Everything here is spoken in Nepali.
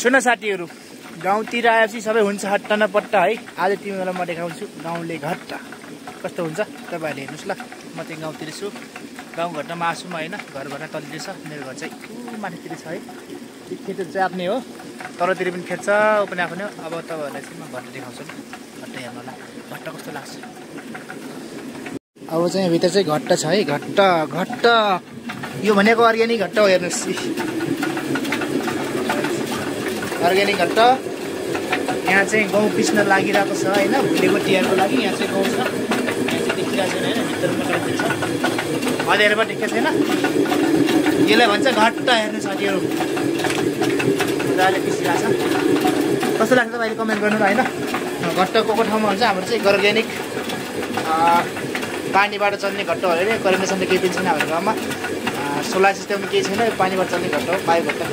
सुन साथीहरू, गाउँतिर आएपछि सबै हुन्छ हट्टा नपट्टा है। आज तिमीहरूलाई म देखाउँछु गाउँले घट्टा कस्तो हुन्छ। तपाईँहरूले हेर्नुहोस् ल, म चाहिँ गाउँतिर छु। गाउँघरमा मासुमा होइन, घरभन्दा तलतिर छ। मेरो घर चाहिँ माथितिर छ है। खेत चाहिँ आफ्नै हो, तलतिर पनि खेत छ, ऊ पनि आफ्नै हो। अब तपाईँहरूलाई चाहिँ म घट्टा देखाउँछु नि। घट्टा हेर्नु होला, घट्टा कस्तो लाग्छ। अब चाहिँ भित्र चाहिँ घट्टा छ है। घट्टा घट्टा यो भनेको अर्ग्यानिक घट्टा हो। हेर्नुहोस्, अर्ग्यानिक घट्टा। यहाँ चाहिँ गहुँ पिस्न लागिरहेको छ होइन, भुलेको तिहारको लागि। यहाँ चाहिँ गहुँ छ, यहाँ चाहिँ देखिरहेको छैन होइन, भित्रमा छ, अँध्यारो पनि देखेको छैन। यसलाई भन्छ घट्टा। हेर्नु साथीहरू, मजाले पिसिरहेको छ। कस्तो लाग्छ तपाईँले कमेन्ट गर्नु ल होइन। घट्टा को ठाउँमा हुन्छ, हाम्रो चाहिँ अर्ग्यानिक पानीबाट चल्ने घट्टा हो अरे। करेन्ट त केही पनि छैन हाम्रो गाउँमा, सोलर सिस्टम केही छैन, पानीबाट चल्ने घट्टा हो, पाइप घट्टा।